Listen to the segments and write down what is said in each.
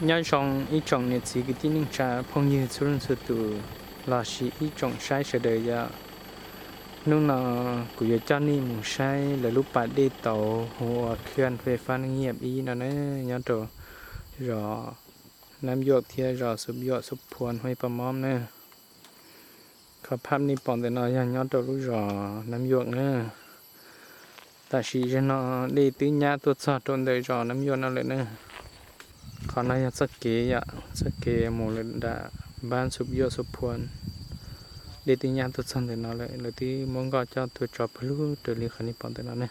Nyob zoo ib tsoom niam txiv kwv tij neej tsa phooj ywg txhua leej txhua tus lossis ib tsoom saib sawv daws yom. Hnub no kuv yuav coj nej mus saib lawv lub pas dej tauv hu ua khaj fais fab neej nyiaj ib no na, nyob rau zos Nab Yuaj thiab zos Xuv Yuaj Xuv Phuam Huaib Paj Mob na. Qhov phaj nej pom ntawm no yog nyob rau lub zos Nab Yuaj na. Tam sim zaum no dej twb nyab tuaj txog rau ntawm zos Nab Yuaj no lawm na. Qhov no yog txoj kev yom, txoj kev mus lawm nram npab Xuv Yuaj Xuv Phuam. Dej twb nyab tuaj txog ntawm no lawm, lawv twb muab nkoj coj tuaj tso pawg lug raws li qhov nej pom ntawm no na.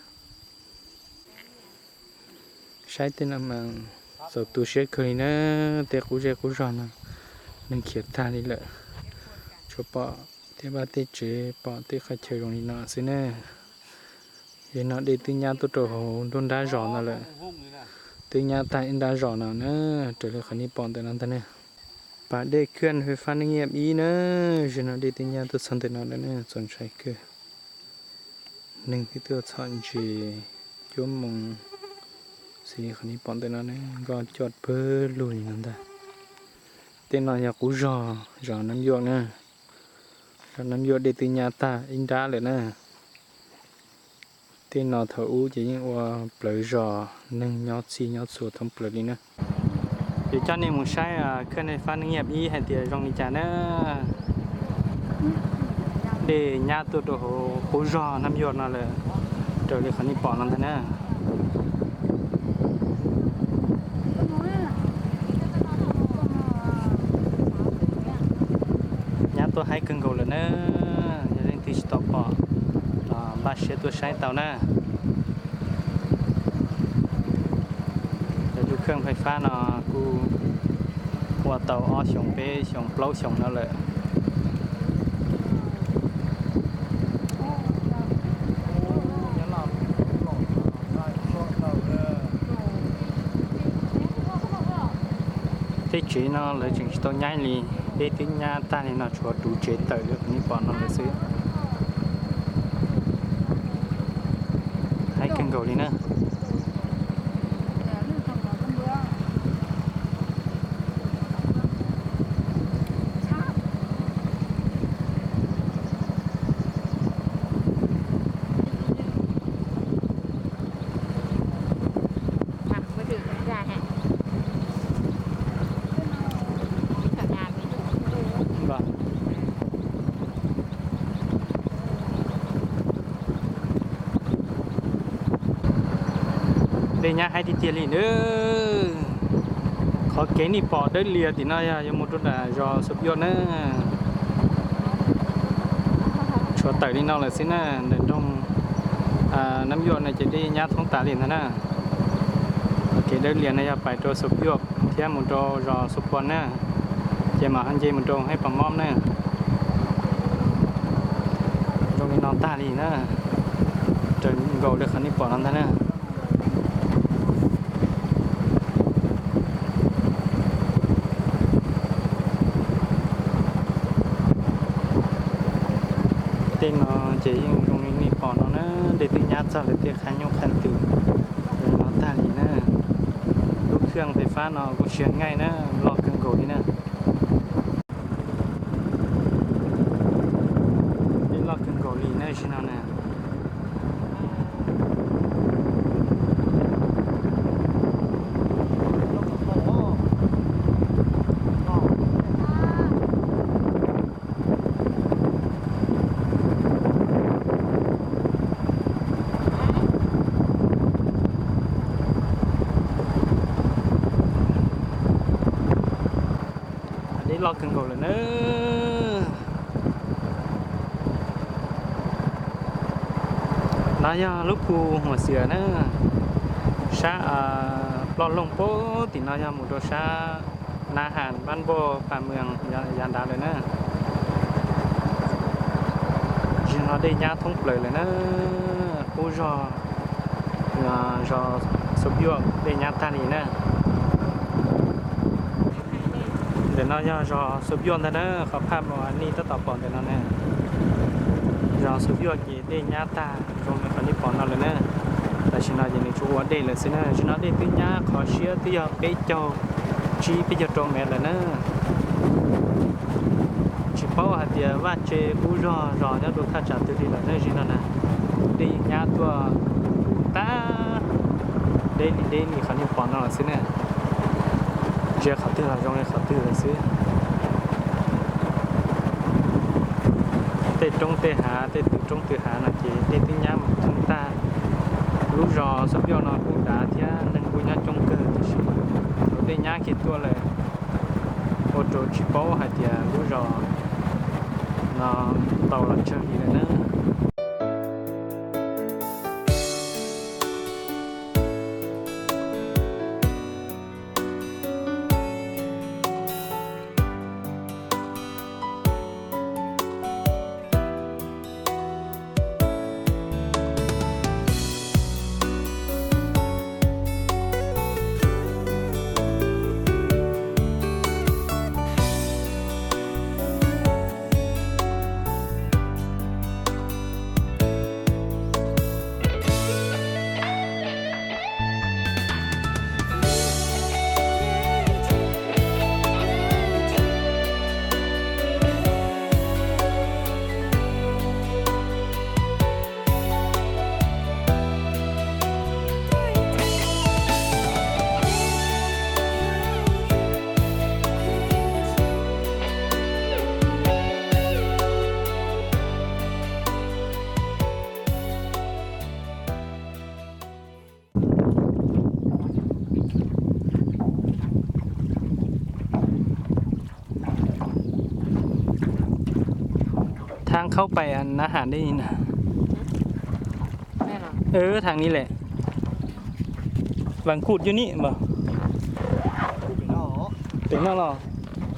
Saib tej no mas txaus tu siab kawg li na, tej qub zej qub zog no neeg khiav tag li lawm, tsuas pom tej vaj tej tsev, pom tej qhov chaw zoo li no xwb na. Yog no dej twb nyab tuaj rau hauv nruab nrab zos no lawm, twb nyab tag ib nrab zos no na, raws li qhov nej pom ntawm no ntag na. Pas dej khaj fais fab neej nyiaj ib na, zaum no dej twb nyab tuaj txog ntawm no lawm na, txaus ntshai kawg. Neeg twb tuaj txhom ntses cuab moos xws li qhov nej pom ntawm no na, nkoj coj pawg lug li no ntag. Tej no yog qub zog zos Nab Yuaj na, zos Nab Yuaj dej twb nyab tag ib nrab lawm na. Tej no thaum ub ces yeej ua plawv zos, neeg nyob txhij nyob txhua thoob plaws li na. Yuav coj nej mus saib khaj fais fab neej nyiaj ib hais tias zoo li cas na. Dej nyab tuaj rau hauv qub zog Nab Yuaj no lawm, raws li qhov nej pom no ntag na. Nyab tuaj haib kawg nkaus lawm na, yog leej twg tsis tau pom los npaj siab tuaj saib tau na. Lawv lub khaj fais fab no kuj ua tau ob xyoos peb xyoos plaub xyoos no lawm. Tej tsev no lawv tseem tsis tau nyab li, dej twb nyab tag li no tshuav ruv tsev tawm li qhov nej pom no lawm xwb. Haib kawg nkaus li na. Dej nyab haib tiag tiag li na. Qhov kev nej pom dawb lias tim no yog yuav mus rau nram zos Xuv Yuaj na. Tshuav tawm li no lawm xwb na, ntawm nroog Nab Yuaj no ces dej nyab thoob tas li ntag na. Qhov kev dawb lias no yog pais rau Xuv Yuaj thiab mus rau zos Xuv Phuam na, ces mam ho nce mus rau Huaib Paj Mob na. Zoo li no tag li na, raws nkaus li qhov nej pom no ntag na. Tej no ces yeej zoo li nej pom no na, dej twb nyab txog lawv tej qhab nyuj qhab ntws no tag li na. Lub khaj fais fab no kuj siav nqaij na, loj kawg nkaus li na. Dej loj kawg nkaus li na, zaum no na. Dej loj kawg nkaus lawm na. No yog lub phu Huam Xias na, sab Ploj Looj pem tim no yog mus rau sab Nab Has, Npab Npauj, Pas Mees yav nrad lawm na. Zaum no dej nyab thoob plaws lawm na, qub zog, zos Xuv Yuaj dej nyab tag li na. Ntawm no yog zos Xuv Yuaj ntag na, qhov phaj uas nej tab tom pom ntawm no na. Zos Xuv Yuaj ces dej nyab tag zoo li qhov nej pom no lawm na. Tam sim no ces nws tsuas ua dej lawm xwb na, zaum no dej twb nyab qhov siab twb yog peb caug Tsib peb caug rau mev lawm na. Tsis paub hais tias vaj tse qub zog zos nyob rau thaj tsam twg li lawm na, zim no na. Dej nyab tuaj puv tag, deb li deb li qhov nej pom no lawm xwb na. Ntsia qhov twg los zoo li qhov twg lawm xwb. Tej roob tej hav, tej tw roob tw hav no ces dej twb nyab mus thoob tag. Lub zos Xub Viaj no kuj dav thiab neeg kuj nyob coob kawg tiam sis tus dej nyab kiag tuaj lawm, ua rau tsis paub hais tias lub zos no tau los tsawg li lawm na. Thang khaub pais na ham dej na. Thang ni lem. Vas kuj cuj ni npawg. Pem no los?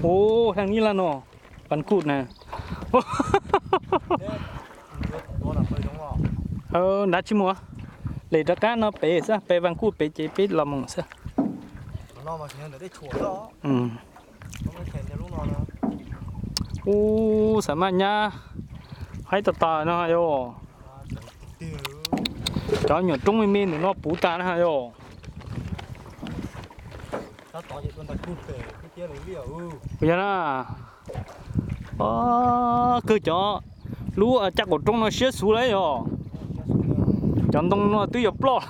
Ua thang ni lawm no. Vas kuj na. Nrad tsis muaj. Lem rov qab no pem xwb, pem vas kuj pem ces peb los mus xwb. Ub, xam maj nyab haib tag tag no yog. Cov nyuam roob me me ntawm no puv tas na yog. Yog na, kawg cov lub caj qaum roob no siab xus lawm yog. Cov ntoo no twb yuav ploj.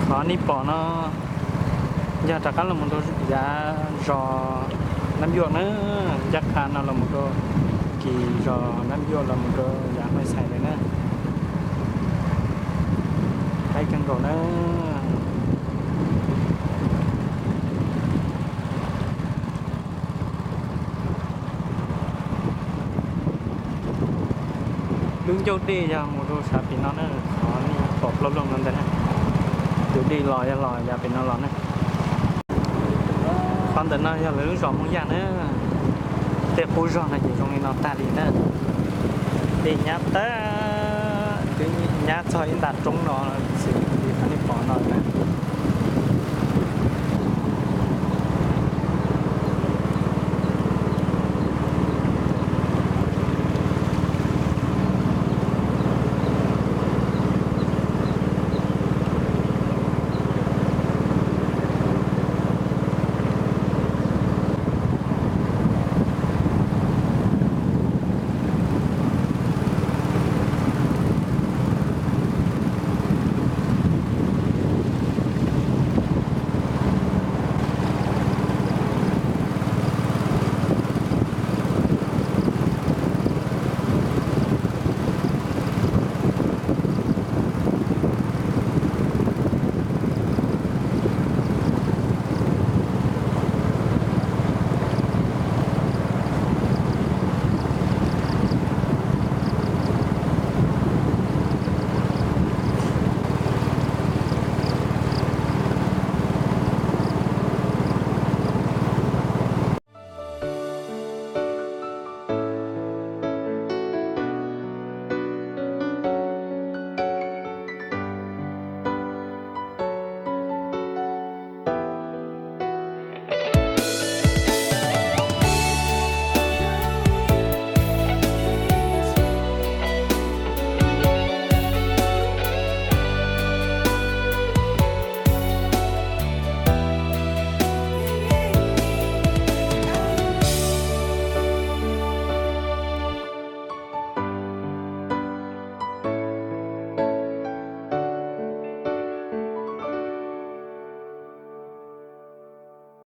Qhov nej pom no yog rov qab los mus rau yav zos Nab Yuaj na, ncaj qha no los mus rau kis zos Nab Yuaj los mus rau yav Maiv Xais lawm na. Haib kawg nkaus na. Lub ncauj dej yog mus rau sab pem no na, qhov nej pom plaub loog no ntawd na. Tus dej los yog los yav pem no los na. Qhov ntawm no yog lawv lub zos Hmoob Yaj na. Tej qub zog no ces zoo li no tag li na. Dej nyab tag, twb nyab txog ib nta roob no xwb li qhov nej pom no na.